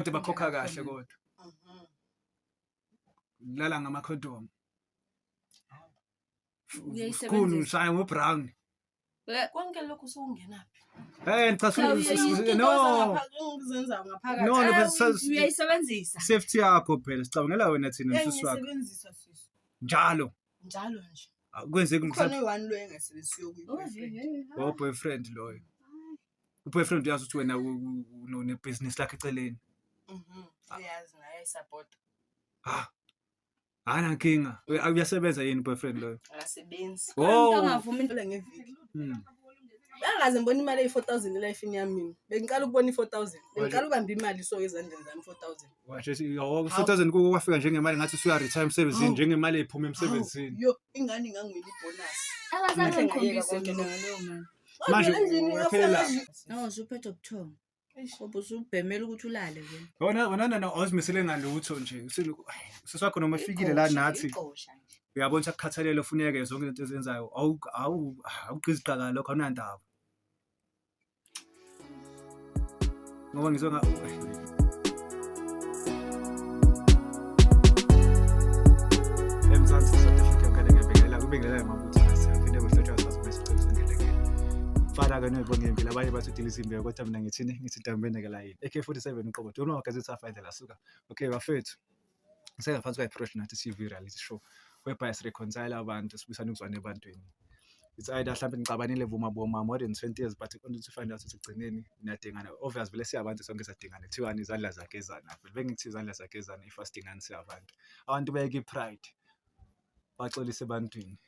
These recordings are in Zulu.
Kodwa bakhokha kahle kodwa. Lala ngamakhondomu. Uyayisebenzisa. Sikhulu ngishaya ngo-brown. Konke lokhu sokungenaphi? Eh cha Cha, uyayisebenzisa. no. Engizenza ngaphakathi. No, no, but Uyayisebenzisa. safety yakho phela sicabangela wena thina nosisi wakho. Engiyisebenzisa sisi. Njalo. Njalo nje. Kwenzeka Khona mhlawumbe eyi-one lo engasebenzisiyo kuyi-boyfriend. oh boyfriend loyo. U-boyfriend uyazi ukuthi wena unebhizinisi lakho eceleni. Mhm. Uyazi naye ayisapota. Ah. Hayi nankinga. Uyasebenza yini boyfriend loyo? Akasebenzi. Oh. Angavumi Phela ngeviki. Bengaze ngibona imali eyi-4,000 elifini yami mina. Bengiqala ukubona i-4,000. Bengiqala ukubamba imali so ezandleni zami 4,000. Washo ukuthi yo 4000 kuko kwafika njengemali ngathi usuya retire emsebenzini Hawu. njengemali ephuma emsebenzini. Yo, ingane ingangwini ibonus. Akazange Ngahle ngayeka ngikhombise konke mina lokhu. ngaleyo mali. Manje Endlini uyaphela. No, usuphethe ubuthongo. Ngoba usubhemela ukuthi ulale wena. Wona wona awuzimisele ngalutho nje. Usisi wakho noma efikile la nathi Igqosha nje. uyabona ukuthi akukhathalele ufuneke zonke izinto ezenzayo. Awu awu awugqizi qaka lokho awunandaba. Ngoba ngizwe nga eMzansi South Africa ngane ngiyabingelela kubingelela mabutho siyaphinde kuhlotshwa sazi bese cela singelekele. Mfana ke noyibonge impilo abanye bathi udilisa imbewu kodwa mina ngithini ngithi ntombeni ke la yini. AK47 uqobo duma wagazetha afayindela suka. Okay bafethu. Sengaphansi kwayi-Fresh Nathi TV reality show whereby sireconcile abantu sibuyisane ukuzwana ebantwini. It's either mhlawumbe nixabanile vuma boma more than 20 years but only to find out ukuthi ekugcineni niyadingana. Obvious vele siyabantu sonke siyadingana. Kuthiwani izandla ziyagezana. Vele bengithi izandla ziyagezana if asidingani siyabantu. Abantu bayeke i-pride baxolise ebantwini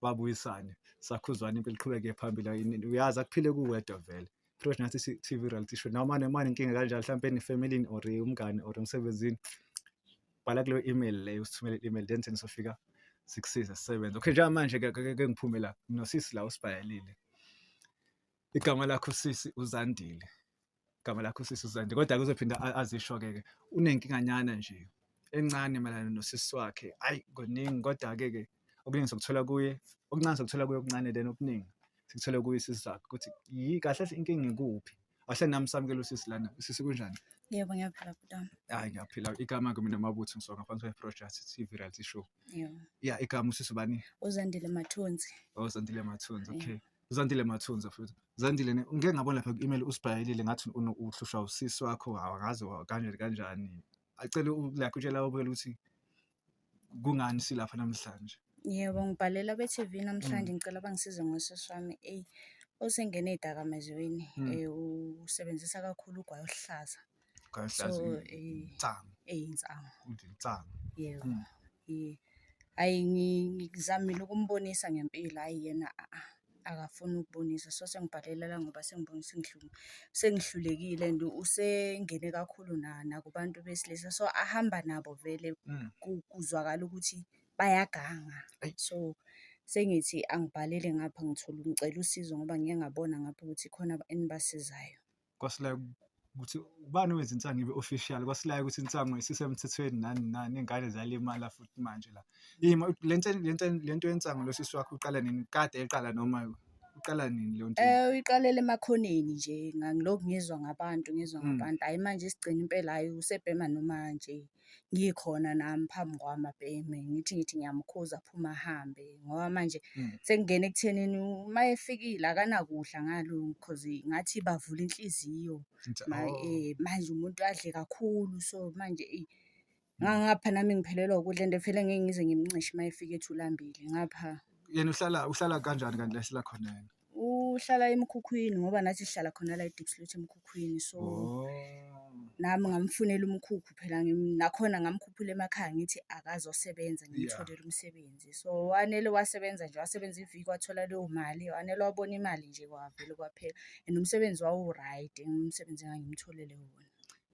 babuyisane sakhuzwana impilo iqhubeke phambili. Uyazi akuphile kuwedwa vele. Fresh Nathi TV reality show noma noma nenkinga kanjalo mhlawumbe nefamily or umngane or emsebenzini bhala kuleyo email leyo usithumele i-email then thina sofika sikusize sisebenze. Okay njengamanje ke ke ngiphume la nosisi la usibhayelile. Igama lakho sisi uZandile. Igama lakho sisi uZandile kodwa kuzophinda azisho ke ke unenkinganyana nje encane mayelana nosisi wakhe. Hayi kuningi kodwa ke ke okuningi sokuthola kuye okuncane sokuthola kuye okuncane then okuningi sikuthole kuye usisi wakhe ukuthi yi kahle kahle inkinga ikuphi. Ahle nami samukela usisi lana. Usisi kunjani? Yebo ngiyaphila bhuti wami. Hayi ngiyaphila. Igama ke mina Mabutho ngisuka ngaphansi kwe-Project TV reality show. Yebo. Yeah, igama usisi ubani? UZandile Mathunzi. Oh, Zandile Mathunzi. Yeah. Okay. Zandile Mathunzi futhi. Zandile ne ngike ngabona lapha ku-email usibhayelile ngathi uhlushwa usisi wakho awangazi kanjani kanjani. Acele like utshela ababukeli ukuthi kungani silapha namhlanje. Yebo ngibhalela be-TV namhlanje ngicela bangisize ngosisi wami eyi osengene ey'dakamizweni usebenzisa kakhulu ugwayi oluhlaza. Kahle So insangu, insangu. uthi insangu. Yebo. Hhayi ngizamile ukumbonisa ngempilo hhayi yena akafuni ukubonisa. So sengibhalela la ngoba sengibona sengihlulekile and usengene kakhulu nakubantu besilisa. So ahamba nabo vele kuzwakala ukuthi bayaganga. Ayi. So sengithi angibhalele ngapha ngithola ngicela usizo ngoba ngiye ngabona ngapha ukuthi khona enibasizayo. Kwasilaya ukuthi ubani owenza insangu ibe official kwasilaya ukuthi insangu isisemthethweni nani nani ingane ziyalimala futhi manje la. Ima lento lento lento yensangu lo sisi wakho uqala nini? Kade eqala noma uqala nini leyo nto? Uyiqalela emakhoneni nje ngangilokhu ngizwa ngabantu ngizwa ngabantu. Hhayi manje isigcina impela hhayi usebhema noma nje ngikhona nami phambi kwami abheme. Ngithi ngiyamkhuza aphume ahambe ngoba manje sekungena ekuthenini uma efikile akanakudla ngalo cause ngathi bavula inhliziyo. Oh. Manje umuntu adle kakhulu so manje eyi ngapha nami ngiphelelwa ukudla and vele ngeke ngize ngimncishe uma efika ethi ulambile ngapha. Yena uhlala kanjani kanti la ehlala khona yena? Uhlala emkhukhwini ngoba nathi sihlala khona la eDiepsloot emkhukhwini so Oh. nami ngamfunela umkhukhu phela nakhona ngamkhuphula emakhaya ngithi akazosebenza ngimtholele umsebenzi. So wanele wasebenza nje wasebenza iviki wathola leyo mali wanele wabona imali nje kwavele kwaphela and umsebenzi wawu-right umsebenzi engangimtholele wona.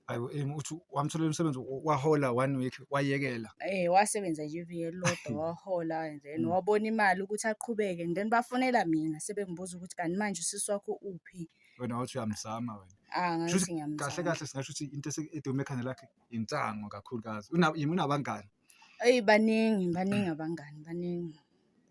Hayi Amy uthi wamtholela umsebenzi wahola one week wayekela. Wasebenza nje iviki elilodwa wahola and then wabona imali ukuthi aqhubeke and then bafonela mina sebengibuza ukuthi kanti manje usisi wakho uphi. Wena wathi uyamzama wena. Ah Shuthi ngathi ngiyamzama. Kahle kahle singasho ukuthi into edume ekhanda lakhe insango kakhulukazi. Yimi unabangani? Eyi baningi baningi abangani baningi.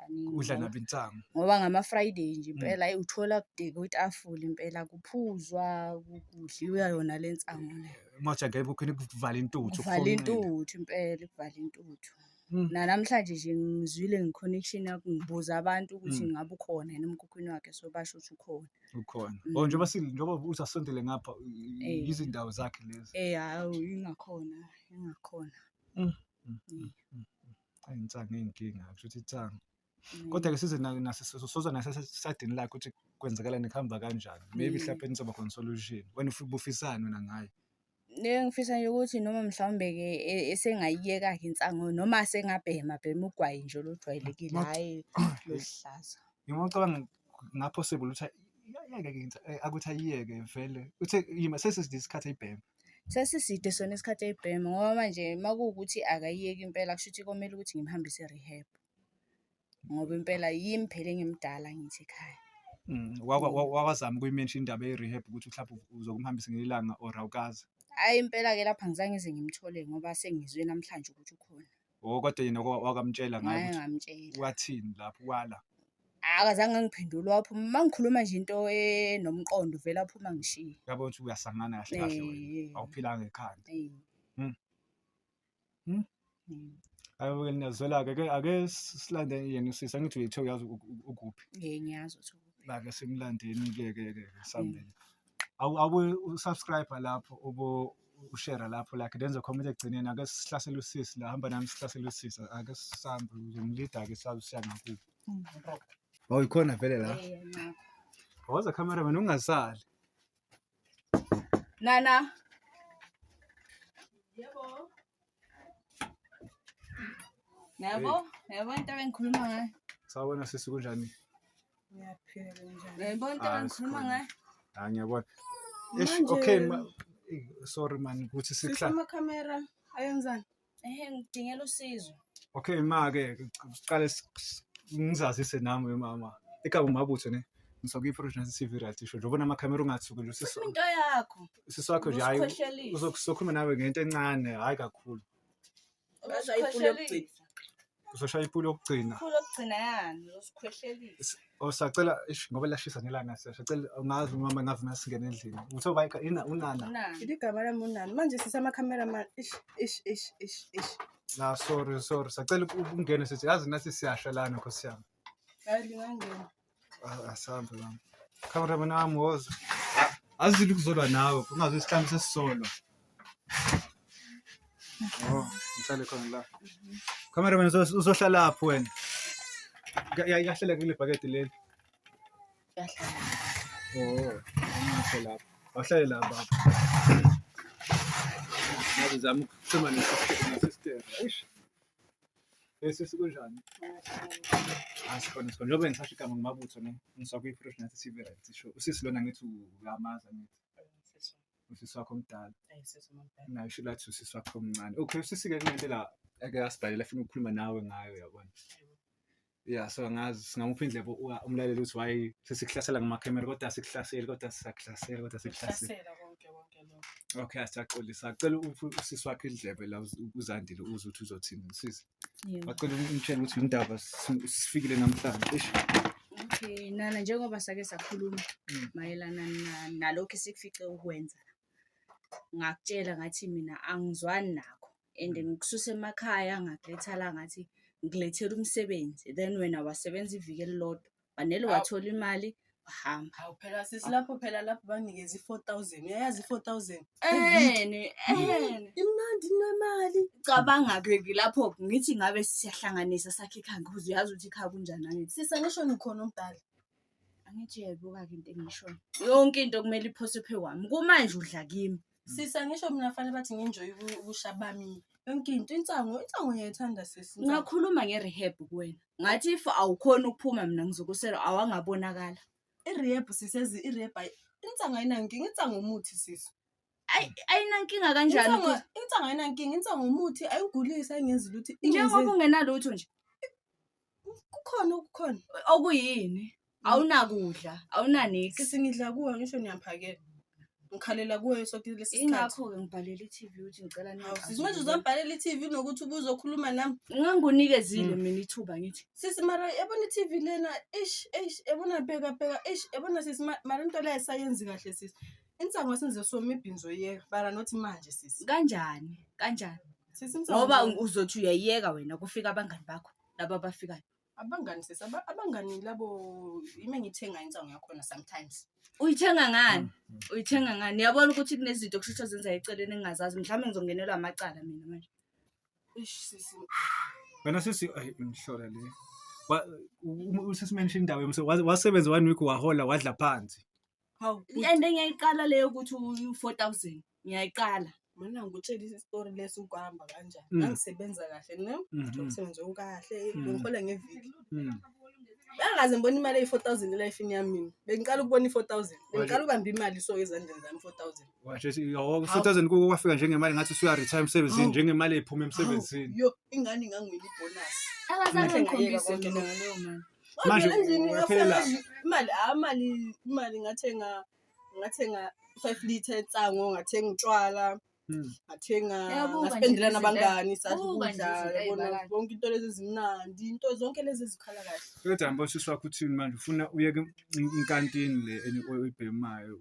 Baningi Udla ngoba nabo insangu. Ngoba ngama-Friday nje impela hhayi uthola kudekwe itafula impela kuphuzwa, kudliwa yona le nsangu le. Uma uthi angeke kukhona kuvala intuthu Kuvala kufonqile. intuthu impela, kuvala intuthu. Nanamhlanje nje ngizwile nge-connection yakho ngibuza abantu ukuthi ngabe ukhona yini emkhukhwini wakhe, so basho ukuthi ukhona. Ukhona. Oh njengoba njengoba uthi asondele ngapha izindawo zakhe lezi. Eh hawu ingakhona, ingakhona. Ayi insangu iyinkinga, kusho ukuthi insangu. Kodwa-ke size soza nasesayidini lakhe ukuthi kwenzakalani kuhamba kanjani. Maybe mhlawumbe nizoba khona solution. Wena ubufisani wena ngaye? Le ngifisa nje ukuthi noma mhlawumbe-ke esengayiyeka-ke insangu noma sengabhema bhema ugwayi nje lo ojwayelekile, hhayi loluhlaza. Noma ucabanga kunga-possible ukuthi ayiyeke akuthi ayiyeke vele. Uthe yima sesiside isikhathi ayibhema. Sesiside sona isikhathi ayibhema ngoba manje uma kuwukuthi akayiyeki impela kusho ukuthi komele ukuthi ngimhambise e-rehab. Ngoba impela yimi phela engimdala ngithi ekhaya. Wakwazama ukuyi-mention indaba ye-rehab ukuthi mhlawumbe uzokumhambisa ngelinye ilanga or awukaze? Hhayi impela-ke lapha angizange ngize ngimthole ngoba sengizwe namhlanje ukuthi ukhona. Oh kodwa yena wakamtshela ngayo Ngake ukuthi ngamtshela. wathini lapho wala? Akazange angiphendule waphuma. Uma ngikhuluma nje into enomqondo vele aphuma angishiye. Uyabona ukuthi uyasangana kahle kahle wena. Awuphilanga ekhanda. Hayi niyazwela-ke ake ake silande yena usisi angithi uyithe uyazi ukuphi. Ngiyazi ukuthi ukuphi. Ake simlandeni-ke ke ke sihambeni. Awu usubscribe lapho ubo ushare lapho like then comment ekugcineni ake sihlasele usisi la hamba nami sihlasele usisi ake sihambe uzongilida-ke sazi usiya ngakuphi. Oh ikhona vele la. Nakho. Woza cameraman ungasali. Nana. Yebo. Yabo, yabo into ebengikhuluma ngayo. Sawubona sisi kunjani? Ngiyaphila kunjani? Yabo into Ah, ebengikhuluma sikhona. ngayo. Hayi ngiyabona. Eish Manje- okay ma sorry man ukuthi Sisi sikuhla. amakhamera ayenzani? Ehhe ngidingela usizo. Okay ma ke siqale ngizazise nami mama. Igama uMabutho ne. Ngisuka kwi-Professional TV reality show. Njengoba namakhamera ungathuki nje usisi Khuluma into yakho. usisi wakho nje hayi Uzosikhohlelisa. uzokusokhuluma nawe ngento encane hayi kakhulu. Bashaya ipuli yokugcina. Uzoshaya ipuli yokugcina. Ipuli yokugcina yani, uzosikhwehlelisa. Oh sacela eish ngoba lashisa nelanga siyacela ungazi mama ngavuma singene endlini. Uthe bayika ina unana. Unana. Igama lami unani? Manje sisi amakhamera man ish ish ish ish ish. Na sorry sorry sacela ukungena sithi yazi nathi siyasha lana Nkosi yami. Hayi lingangena. Asambe mama. Cameraman wami woza. Azile ukuzolwa nawe ungaze isihlambi sesisolwa. Oh, ngihlale khona la. Cameraman uzohlala lapho wena. Yahlala kule bhakede leli. Yahlala. Oh, ungahle lapho. Awuhlale la baba. Ngabe zama ukuxhuma nesister. Eish. Sisi kunjani? Asikhona sikhona. Njengoba ngisasho igama nguMabutho ne. Ngisuka kwi-Professional TV reality show. Usisi lona ngithi uyamazi angithi. Usisi wakho omdala. Naye usho lathi usisi wakho omncane. Okay, usisi-ke kunento la ake asibhalela afuna ukukhuluma nawe ngayo yabona. Yeah, so angazi singamupha indlebe umlaleli ukuthi why sesikuhlasela ngamakhamera kodwa asikuhlaseli kodwa siyakuhlasela kodwa sikuhlasela. Hlasela konke konke lokho. Okay, siyaxolisa. Cela uphe usisi wakho indlebe la uZandile uzwe ukuthi uzothini sisi. Yebo. Bacela umtshele ukuthi indaba sifikile namhlanje. Eish. Okay, Nana njengoba sake sakhuluma mayelana nalokhu esikufice ukwenza. Ngakutshela ngathi mina angizwani nakho and ngikususa emakhaya ngakuletha la ngathi ngikulethela umsebenzi then wena wasebenza iviki elilodwa wanele wathola imali wahamba. Hawu phela sisi lapho phela lapho banikeza i-4,000. Uyayazi i-4,000? Ehene, ehene. Imnandi inemali. Cabanga-ke lapho ngithi ngabe siyahlanganisa sakhe ikhaya ngoba uyazi ukuthi ikhaya kunjani angithi. Sisi angisho nikhona omdala. Angithi uyayibuka-ke into engiyishoyo. Yonke into kumele iphoswe phezu kwami. Kumanje udla kimi. Sisi angisho mina fanele bathi ngi-enjoy ubusha bami. Yonke into insangu, insangu ngiyayithanda sisi. Ngakhuluma nge-rehab kuwena. Ngathi if awukhoni ukuphuma mina ngizokusela awangabonakala. I-rehab sisi i-rehab insangu ayinankinga, insangu umuthi sisi. Ayinankinga kanjani? Insangu ayinankinga, insangu umuthi ayingigulisi ayingenzi lutho. Njengoba ungenalutho nje. Kukhona okukhona. Okuyini? Awunakudla, awunanix. Sisi ngidla kuwe ngisho niyaphakela. Ngikhalela kuwe sonke lesi sikhathi. Ingakho-ke ngibhalela i-TV ukuthi ngicela Hawu sisi, manje uzombhalela i-TV nokuthi ubuzokhuluma nami. Ngangunikezile mina ithuba ngithi Sisi mara yabona i-TV lena, eish eish, yabona bheka bheka, eish yabona sisi mara into leyo ayisayenzi kahle sisi. Insangu asenze so maybe ngizoyiyeka, bara not manje sisi. Kanjani? Kanjani? Sisi insangu Ngoba uzothi uyayiyeka wena kufika abangani bakho laba abafikayo. Abangani sisi, abangani labo ime ngithenga insangu yakhona sometimes. Uyithenga ngani? Uyithenga ngani? Uyabona ukuthi kunezinto kusho ukuthi ozenza eceleni engingazazi. Mhlawumbe ngizongenelwa amacala mina manje. Eish sisi. Wena sisi ayi ngihlola le. Usisi mention indaba yomse wasebenza one week wahola wadla phansi. Hawu. And ngiyayiqala leyo ukuthi u-4000. Ngiyayiqala. Mina ngikutshela isitori leso ukuhamba kanjani. Ngangisebenza kahle ne? Umsebenzi okahle, bengihola ngeviki. Bengaze ngibona imali eyi-4000 elifini yami mina. Bengiqala ukubona i-4000. Bengiqala ukubamba imali so ezandleni zami 4000. Washo 4000 kuko kwafika njengemali ngathi usuya retire emsebenzini njengemali ephuma emsebenzini. Yo, ingane ingangwini ibonus. Akazange ngikhombise mina ngaleyo mali. Manje endlini uyaphela. Imali, imali, imali ngathenga 5 liter ensango, ngathenga utshwala. Ngathenga, ngaspendela nabangani, sadla ukudla, yabona zonke into lezi ezimnandi, into zonke lezi ezikhala kahle. Kodwa mbo sisi wakho uthini manje ufuna uyeke inkantini le oyibhemayo.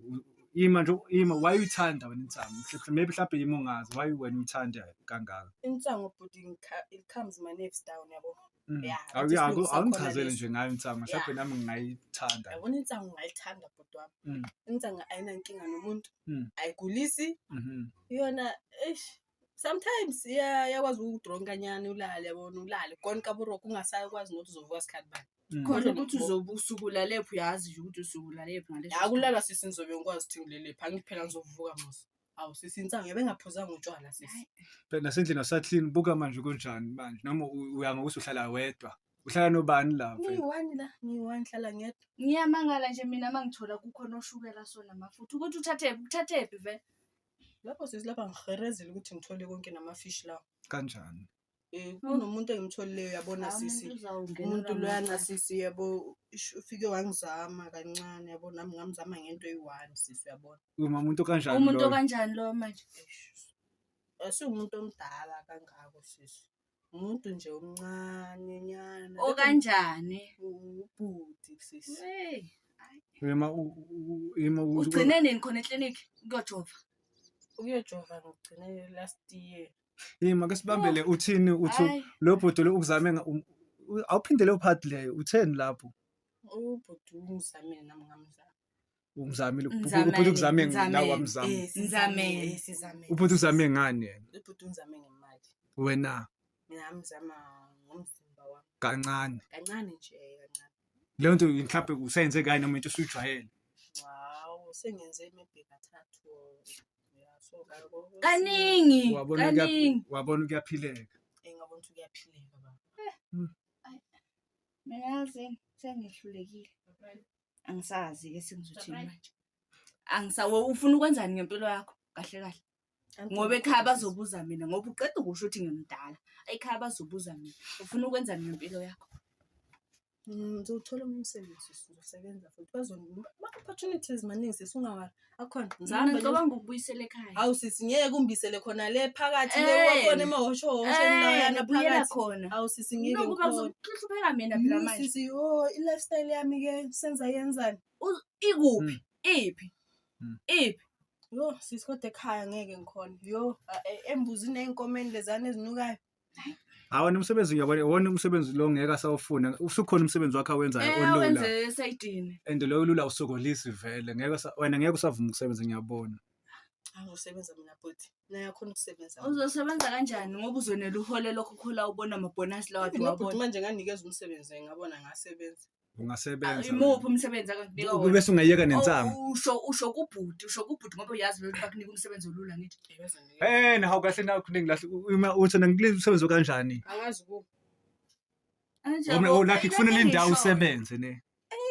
Ima nje ima why uyithanda wena insangu? Maybe mhlawumbe yimi ongazi why wena uyithanda kangaka? Insangu bhuti it calms my nerves down yabo. Yeah, Awungichazele nje ngayo insangu mhlawumbe nami ngingayithanda. Yabona insangu ungayithanda bhuti wami. Insangu ayinankinga nomuntu. Ayigulisi. Yona eish sometimes iyakwazi ukudronkanyana ulale yabona ulale konke aboroko ungasakwazi nokuthi uzovuka sikhathi bani. Khona ukuthi uzobe usuke ulalephi uyazi nje ukuthi usuke ulalephi ngaleso sikhathi. Akulala sisi ngizobe ngikwazi ukuthi ngilelephi angithi phela ngizovuka mos. Awu sisi insangu yabengaphuzanga utshwala sisi. Phela nasendlini awusa-clean buka manje kunjani manje noma uya ngokuthi uhlala wedwa. Uhlala nobani la mfethu? Ngiyi-one la, ngiyi-one hlala ngedwa. Ngiyamangala nje mina mangithola kukhona oshukela so namafutha ukuthi uthathephi uthathephi vele. Lapho sisi lapha ngiherezile ukuthi ngithole konke nama-fish lawo. Kanjani? Kunomuntu engimtholileyo yabona sisi. Umuntu loyana sisi yabo ufike wangizama kancane yabo nami ngamzama ngento eyi-one sisi uyabona. Uma umuntu kanjani Umuntu okanjani lo manje? Asiwumuntu omdala kangako sisi. Umuntu nje omncane nyana. Okanjani? Ubhuti sisi. Hey. Ima ima Ugcine nini khona eklinikhi ukuyojova? Ukuyojova ngigcine last year. Ima ke sibambele uthini uthi lo bhuti lo ukuzame awuphinde leyo part leyo utheni lapho? Ubhuti ungizamile nami ngamzama. Ungizamile ubhuti ukuzame nawe wamzama. Ngizamele. Ubhuti uzame ngani yena? Ubhuti ungizame ngemali. Wena? Mina ngamzama ngomzimba wami. Kancane. Kancane nje kancane. Leyo nto mhlawumbe usenze kanye noma into usuyijwayele. Wow, sengenze maybe kathathu. Kaningi, kaningi. Wabona kuyaphileka. Ngabona ukuthi kuyaphileka baba. Mina yazi sengihlulekile. Angisazi ke sengizothini manje. Angisawo ufuna ukwenzani ngempilo yakho kahle kahle. Ngoba ekhaya bazobuza mina ngoba uqeda ukusho ukuthi ngimdala. Ekhaya bazobuza mina. Ufuna ukwenzani ngempilo yakho? Ngizowuthola omunye umsebenzi ngizosebenza futhi ama-opportunities maningi sisi ungawari akhona. Mina ngicabanga ukubuyisela ekhaya. Hawu sisi ngeke ungibisele khona le phakathi le wakhona emahoshohosho layana phakathi. Khona. Hawu sisi ngeke ngikhona. Kuzohlupheka mina phela manje. Sisi yo i-lifestyle yami ke senza yenzani? Ikuphi? Iphi? Iphi? Yo sisi kodwa ekhaya ngeke ngikhona. Yo embuzini ey'nkomeni lezana ezinukayo. Hawu umsebenzi ngiyabona wona umsebenzi lo ngeke asawufuna usukhona umsebenzi wakhe awenzayo olula. Awenze esayidini. And lo olula usokolisi vele ngeke wena ngeke usavuma ukusebenza ngiyabona. Angizosebenza mina bhuti. Naye akhona ukusebenza. Uzosebenza kanjani ngoba uzonela uhole lokho ukhola ubona amabonus lawa wabona. Bhuti manje nganikeza umsebenzi ngabona ngasebenza. Ungasebenza. Imuphi umsebenzi akakunika wona? Bese ungayeka nensangu. Usho kubhuti, usho kubhuti ngoba uyazi ukuthi bakunika umsebenzi olula ngithi. Eh nawu kahle nawu kuningi lahle uma uthi ngikunika umsebenzi kanjani? Angazi ku. Oh like kufanele indawo usebenze ne.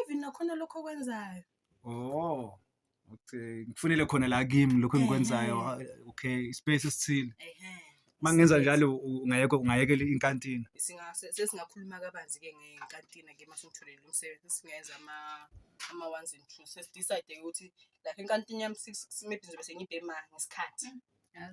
Even nakhona lokho okwenzayo. Oh. Okay, ngikufunele khona la kimi lokho engikwenzayo. Okay, space esithile. Mangenza njalo ungayeka ungayekela inkantini. Sesingakhuluma kabanzi-ke ngenkantina-ke uma sengitholile umsebenzi, sesingenza ama-ones and twos. Sesi-decide-ke ukuthi like enkantini yami maybe ngizobe sengibhema ngesikhathi.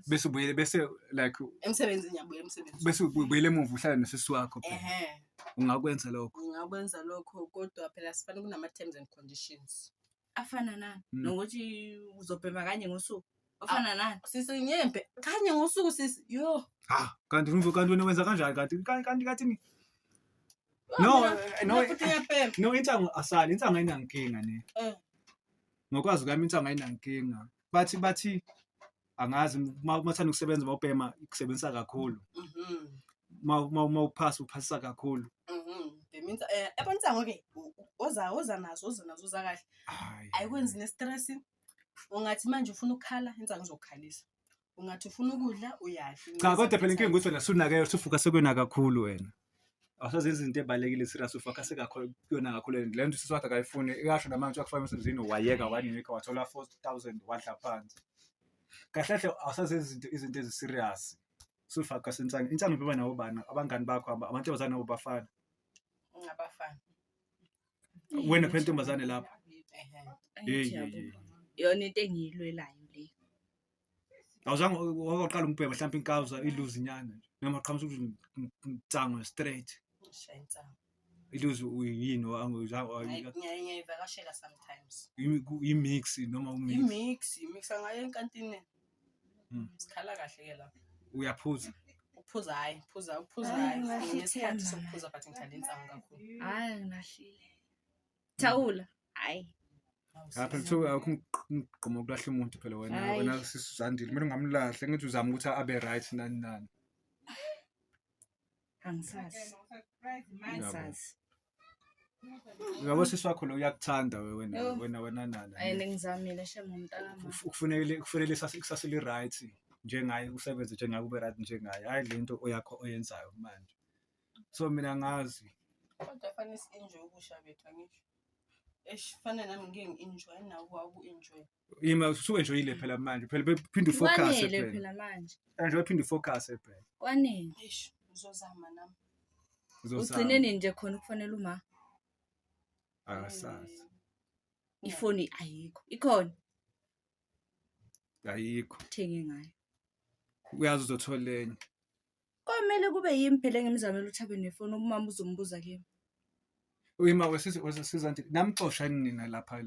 Bese ubuyele bese like Emsebenzini ngiyabuya emsebenzini. Bese ubuyele emuva uhlale nosisi wakho phela. Ehhe. Ungakwenza lokho. Ngingakwenza lokho kodwa phela sifane kunama-terms and conditions. Afana nani? Nokuthi uzobhema kanye ngosuku. Afana nani? Sisi nyembe kanye ngosuku sisi. Yo. Ha, kanti kanti wena wenza kanjani kanti kanti kanti ni No, no, futhi ngiyabhema. No, insangu asali, insangu ayinankinga ne. Ngokwazi kwami insangu ayinankinga. Bathi angazi uma uthanda ukusebenza mawubhema ikusebenzisa kakhulu. Uma uphasa uphasisa kakhulu. Bhema yabona insangu ke oza nazo, oza nazo uza kahle. Hayi. Ayikwenzi ne-stress. Ungathi manje ufuna ukukhala, insangu izokukhalisa. Ungathi ufuna ukudla, uyadla. Cha, kodwa phela inkinga ukuthi wena sunake usufocus kuyona kakhulu wena. Awusazenzi izinto ezibalulekile serious, ufocus kakhulu kuyona kakhulu. Le nto usisi wakhe akayifuni, iyasho namanje wakufaka emsebenzini wayeka wanika wathola 4000 wadla phansi. Kahle kahle awusazenzi izinto ezi-serious. Usufocus insangu. Insangu ibhema nabo bani? Abangani bakho amantombazane nabo bafana. Ngabafana. Wena phela intombazane lapho. Ehhe. Hey, hey, hey. Yona into engiyilwelayo le. Awuzange waqala umbhema mhlawumbe inkawuza iluzi nyana nje. Noma qhamuka ukuthi insangu straight. Shaya insangu. Iluzi uyini Ngiyayivakashela sometimes. I-mix noma u-mix. I-mix, i-mix angaya enkantini. Sikhala kahle ke lapho. Uyaphuza. Uphuza hayi, phuza, uphuza Hayi, hayi. ngilahle Nginesikhathi ithemba. sokuphuza but ngithanda insangu kakhulu. Hayi, ngilahlile. Thawula. Hayi. Ha, phela kuthiwa akukho umgqomo wokulahla umuntu phela wena, Hayi. wena sisi Zandile, kumele ungamlahli, ngithi uzama ukuthi abe right nani nani. Angisazi. Angisazi. Uyabo sisi wakho lo uyakuthanda wena, Yo. wena, wena nana. Ayi, ngizamile shem ngomntaka mama. Kufanele ikusasa li right njengaye, usebenze njengaye, ube right njengaye. Hayi le nto oyakho oyenzayo manje. So mina ngazi. Kodwa fanele si-enjoy ubusha bethu angisho. Eish, fana nami ngike ngi-enjoy, nawe waku-enjoy. Ima usu-enjoyile phela manje. Phela phinde ufocus Kwanele phela. phela manje. Enjoy phinde ufocus phela. Kwanele. Eish, ngizozama nami. Uzozama. Ugcine nini nje khona ukufanele uma? Akasazi. Ifoni ayikho. Ikhona? Ayikho. Uthenge ngayo. Uyazi uzothola enye. Komele kube yimi phela engimzamela ukuthi abe nefoni, umama uzombuza kimi. Uyima wesisiza nje namxosha nina lapha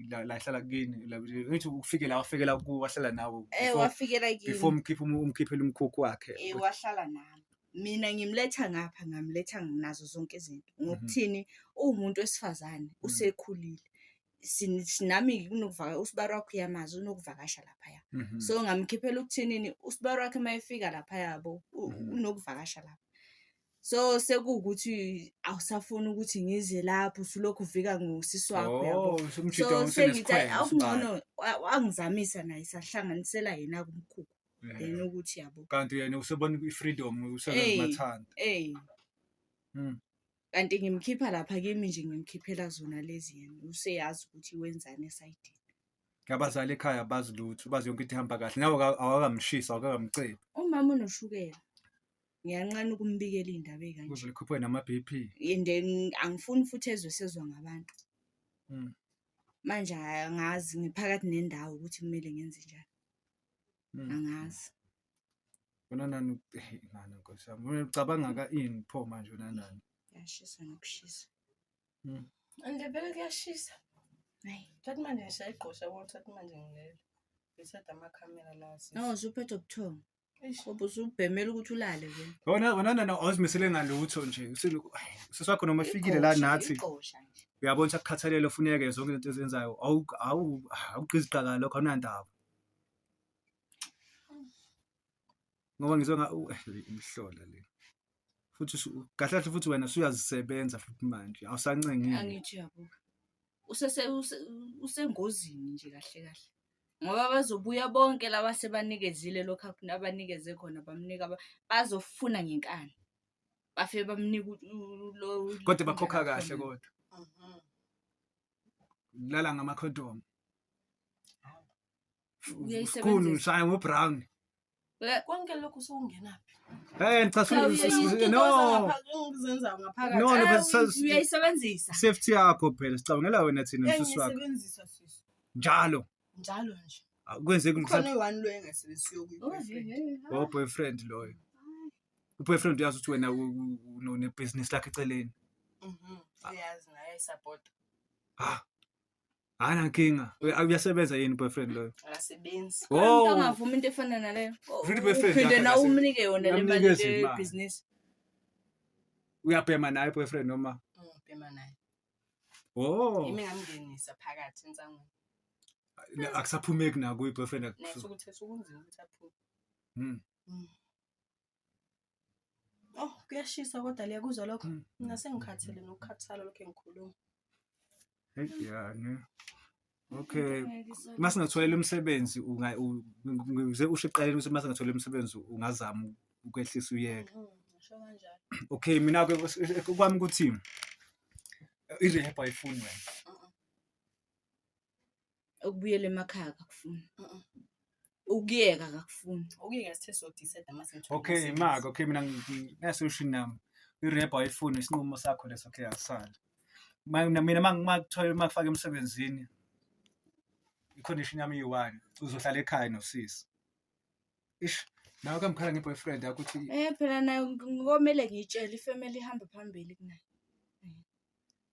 la hlala kini, la, ngithi ufike la, wafikela ku, wahlala nawe Wafikela kimi. Before umkhiphele umkhukhu wakhe. Wahlala nami. Mina ngimletha ngapha, ngamletha nazo zonke izinto. Ngokuthini uwumuntu wesifazane, usekhulile. Nami usibari wakhe uyamazi, unokuvakasha laphaya. So ngamkhiphela ukuthinini, usibari wakhe uma efika laphaya yabo, unokuvakasha lapha. So sekuwukuthi awusafuni ukuthi ngize lapho, usulokhu uvika ngosisi wakho, yabo. Oh, usumjida So usenesikhwele, sengithi, hhayi, usibali. awungcono, wangizamisa naye, sahlanganisela yena kumkhukhu. Then ukuthi yabo. Kanti yena usebona i-freedom, usebenza mathanda. Kanti ngimkhipha lapha kimi nje, ngimkhiphela zona lezi yena. Useyazi ukuthi wenzani esayidini. Abazali ekhaya bazi lutho, bazi yonke into ihamba kahle. Nawe awakamshisi, awakamcebi. Umama unoshukela. Ngiyanqena ukumbikela iy'ndaba ey'kanje. Ukuze likhuphuke nama-B P. And then angifuni futhi ezwe sezwa ngabantu. Manje angazi, ngiphakathi nendawo ukuthi kumele ngenze njani. Angazi. Wena nani, hey, nani Nkosi yami. Wena ucabanga ka ini pho manje wena nani? Kuyashisa nokushisa. Ande vele kuyashisa. Hayi. Thatha manje ngishaya igqosha yabo, thatha manje ngilele. Ngithatha amakhamera la sisi. No, usuphethwe ubuthongo. Eish. Ngoba usubhemela ukuthi ulale wena. Wena, wena nana awuzimisele ngalutho nje. Usilu, ay, usisi wakho noma efikile la Igqosha, nathi. igqosha nje. Uyabona ukuthi akukhathalele ufuneke zonke izinto ezenzayo. Awugqizi qakala lokho, awunandaba. Ngoba ngizwe nga, imihlola le. Futhi kahle kahle futhi wena usuyazisebenza futhi manje, awusancengile. Angithi uyabuka. Usengozini nje kahle kahle. Ngoba bazobuya bonke laba sebanikezile lokhu abanikeze khona, bamnika bazofuna ngenkani. Bafike bamnika lo Kodwa bakhokha kahle khona. kodwa. Lala ngamakhondomu. Uyayisebenzisa. Khona ushaya ngo-brown. Konke lokhu sokungenaphi? Eh cha Cha, no. Engizenzayo ngaphakathi. No, no, but Uyayisebenzisa. Safety yakho phela sicabangela wena thina msisi wakho. Engiyisebenzisa sisi. Njalo. Njalo nje. Kwenzeka Khona mhlawumbe i-one lo engasebenzisiyo kuyi-boyfriend. oh boyfriend loyo. Uboyfriend uyazi ukuthi wena une-business lakhe eceleni. Mhm. Uyazi naye ayisupport. Ah. Hayi nankinga. Uyasebenza yini boyfriend loyo? Akasebenzi. Umuntu Oh. angavuma into efana naleyo. Futhi boyfriend Uphinde yakho nawe umnike yona le mali Uyamnikeza imali. lebhizinisi. Uyabhema naye boyfriend noma? Ngibhema naye. Oh. Yimi ngamngenisa phakathi insangweni. Akusaphumeki na kuyi boyfriend Naye ukuthi sokunzima ukuthi aphume. Oh, kuyashisa kodwa liyakuzwa lokho. Mina sengikhathele nokukhathala lokho engikhuluma. Hey, yeah, ne. Okay. Masingatholela umsebenzi unga ngize usho eqaleni ukuthi masingatholela umsebenzi ungazama ukwehlisa uyeke. Ngisho kanjalo. Okay, mina ke kwami ukuthi i-rehab ayifuni wena. Ukubuyela emakhaya akakufuni. Ukuyeka akakufuni. Okuyeka sithe so decide mase ngithola Okay, umsebenzi. maka, okay mina nginasolution nami. I-rehab ayifuni isinqumo sakho leso okay asala. Mina makuthola makufaka emsebenzini i-condition yami iyi-one uzohlala ekhaya nosisi. Ish, nawe kamkhala nge-boyfriend yakho ukuthi Phela nayo komele ngiyitshele ifamily ihamba phambili kunayo.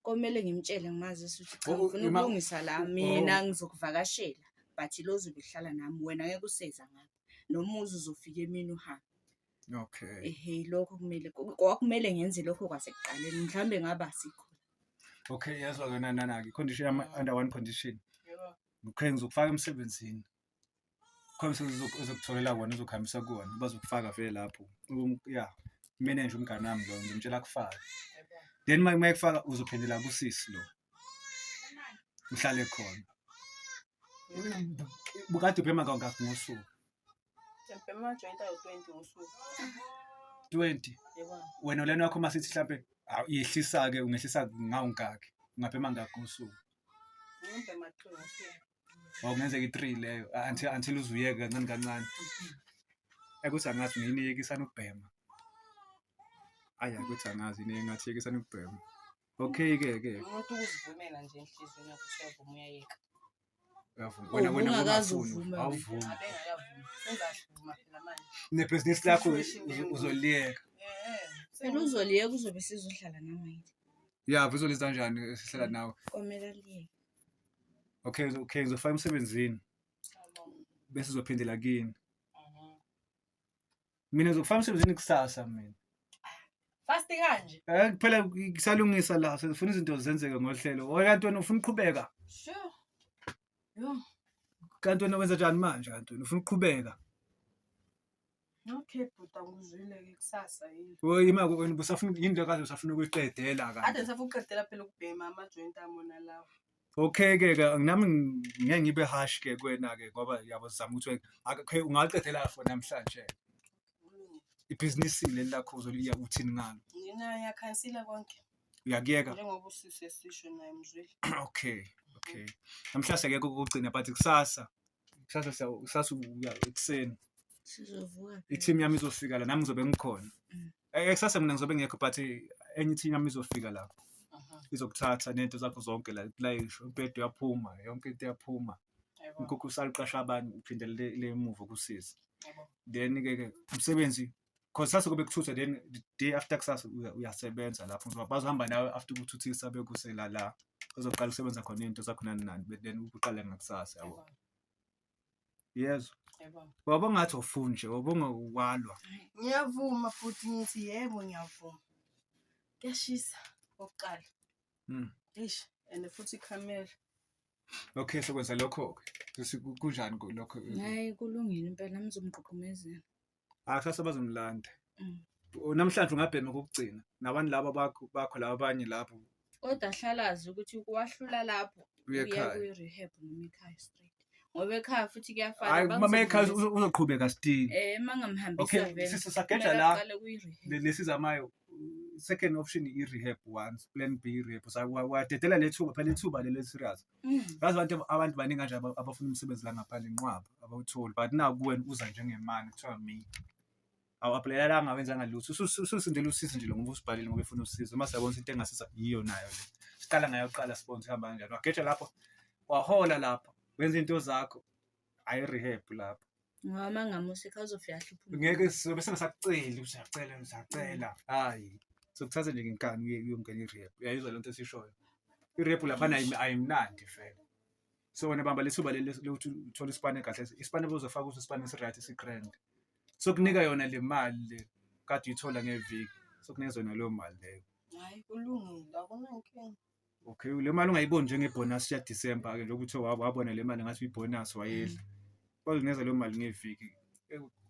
Komele ngimtshele ngimazise ukuthi cha Oh, ngifuna ukulungisa la mina ngizokuvakashela but lo ozobe uhlala nami wena ngeke useza ngapha. Nomuzi uzofika emini uhambe. Okay. Ehhe lokho kumele kwakumele ngenze lokho kwasekuqaleni mhlambe ngaba sikho. Okay, yazwa ke nana ke condition yami under one condition. Yebo. Okay, ngizokufaka emsebenzini. Khona umsebenzi ozokutholela wona uzokuhambisa kuwona bazokufaka vele lapho. Yeah, manage umngane wami lo ngimtshela kufaka. Yebo. Then uma ekufaka uzophendela kusisi lo. Uhlale khona. Bukade ubhema kangaki ngosuku? Ngibhema ama-joint awu-20 ngosuku. 20. Yebo. Wena lena wakho masithi mhlambe yehlisa ke ungehlisa ngawungaki? Ungabhema ngaki ngosuku? Ngibhema 3 ngosuku. Awungenzeka i-3 leyo until uzuyeke kancane kancane. Ekuthi angazi ngiyiniyekisana ukubhema. Ayi ukuthi angazi yini engathi yekisana ukubhema. Okay ke ke. Umuntu ukuzivumela nje enhliziyweni yakho ukuthi uyavuma uyayeka. Uyavuma. Oh, Wena wena ungakaze ungafuni. uvume wena. Awuvumi. Abengakavumi. Sengizashuma phela manje. Nebhizinisi lakho Situation leyo. uzoliyeka. Eh. Phela uzoliyeka uzobe sizohlala nami angithi. Ya, uzoliza kanjani sihlala nawe? Komele aliyeke. Okay, okay ngizofaka emsebenzini bese uzophindela kini. Mina ngizokufaka emsebenzini kusasa mina. Fast kanje. Eh kuphela kusalungisa la sifuna izinto zenzeke ngohlelo. Oy kanti wena ufuna ukuqhubeka. Sure. Yo. Kanti wena wenza njani manje kanti wena ufuna ukuqhubeka? Okay, bhuti angizwile ke kusasa yini. Oy ima wena usafuna yini le kade usafuna ukuyiqedela Ade kanti. ngisafuna ukuqedela phela ukubhema ama-joint ami wona lawo. Okay ke ke nami ngeke ngibe harsh ke kuwena ke ngoba yabo sizama ukuthi okay ungaqedela for namhlanje. Kulungile. Ibhizinisi leli lakho uzoliya uthini ngalo? Ngina yakhansila konke. Uyakuyeka? Njengoba usisi esisho naye mzwile. Okay, okay. Namhlanje akekho ukugcina but kusasa kusasa kusasa uya ekuseni. Sizovuka. phela. I-team yami izofika la nami ngizobe ngikhona. Kusasa mina ngizobe ngekho but enye i-team yami izofika la. Izokuthatha nento zakho zonke la kulayisho umbhede uyaphuma yonke into iyaphuma. Yebo. Umkhukhu usaliqasha abanye uphinde le emuva kusiza. Yebo. Then ke ke umsebenzi cause sase kube kuthutha then the day after kusasa uyasebenza lapho ngoba bazohamba nawe after ukuthuthisa bekusela la uzoqala ukusebenza khona into zakho nani nani then uqale ngakusasa yabo. Yebo. Yezwa. Yebo. Wabonga ngathi awufuni nje wabonga walwa. Ngiyavuma futhi ngithi yebo ngiyavuma. Kuyashisa okokuqala. Eish, and futhi ikhamera. Okay sokwenza lokho ke. Kunjani lokho? Hayi kulungile impela nami ngizomgqugqumezela. Ah kusasa bazomlanda. Namhlanje ungabhema kokugcina nabantu laba bakho laba abanye lapho. Kodwa hlalazi ukuthi kwahlula lapho Uye uya ekhaya. kwi-rehab noma ekhaya straight. Ngoba ekhaya futhi kuyafana. Hayi mama ekhaya uzoqhubeka still. Mangamhambisa Okay vele. sisi sageja Kumele la aqale kwi-rehab. lesizamayo Second option i-rehab once, plan B i-rehab. Wadedela le thuba phela, ithuba leli serious. Yazi abantu baningi kanje abafuna umsebenzi la ngaphandle, inqwaba abawutholi, but naku kuwena uza njengemali kuthiwa me. Awu-apply-elanga, awenzanga lutho. Ususindela usizo nje lo ngoba usibhalile ngoba efuna usizo. Uma siyabona ukuthi into engasiza yiyo nayo le. Siqala ngayo kuqala, sibone ukuthi ihamba kanjani. Wageja lapho, wahola lapho, wenza into zakho. Ayi rehab lapho. Ngoba uma ngamusikha uzofika ahluphe. Ngeke sizobe singasakuceli, usiyacela usiyacela. Hayi. Sokuthatha nje ngenkani uyongena i-rehab. Uyayizwa lento esishoyo. I-rehab laphana ayimnandi vele. So wena bamba lethuba leli lokuthi uthole isipane kahle. Isipane bozofaka ukuthi isipane esi-right esi-grand. Sokunika yona le mali le kade uyithola ngeviki. Sokunikeza yona leyo mali leyo. Hhayi kulungile, akunankinga. Okay, le mali ungayiboni njengebonus ya December ke, njengoba uthe wabona le mali ngathi uyibonus wayedla. Bazokunikeza leyo mali ngeviki.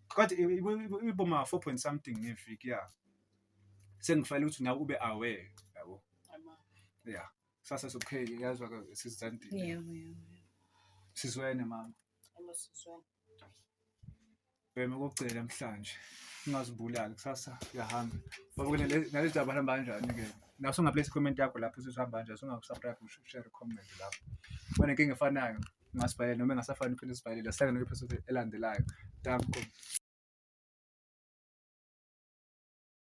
Kodwa iboma 4 point something ngeviki, ya. Sengifale ukuthi nawe ube aware, yabo. Yeah. Sasa okay, yazwa ke sisizandile. Yebo, yebo. Sizwene mama. Yebo, sizwene. Bhema kokugcina namhlanje. Ungazibulali, kusasa uyahamba. Babukele nalezi daba hamba kanjani ke. Naso ungaplace comment yakho lapho uthi uhamba kanjani, ungakusubscribe, share, comment lapho. Uma nenkinga efanayo ungasibhalela noma engasafani uphinde usibhalele. Sihlangane kwi-episode elandelayo. Danko.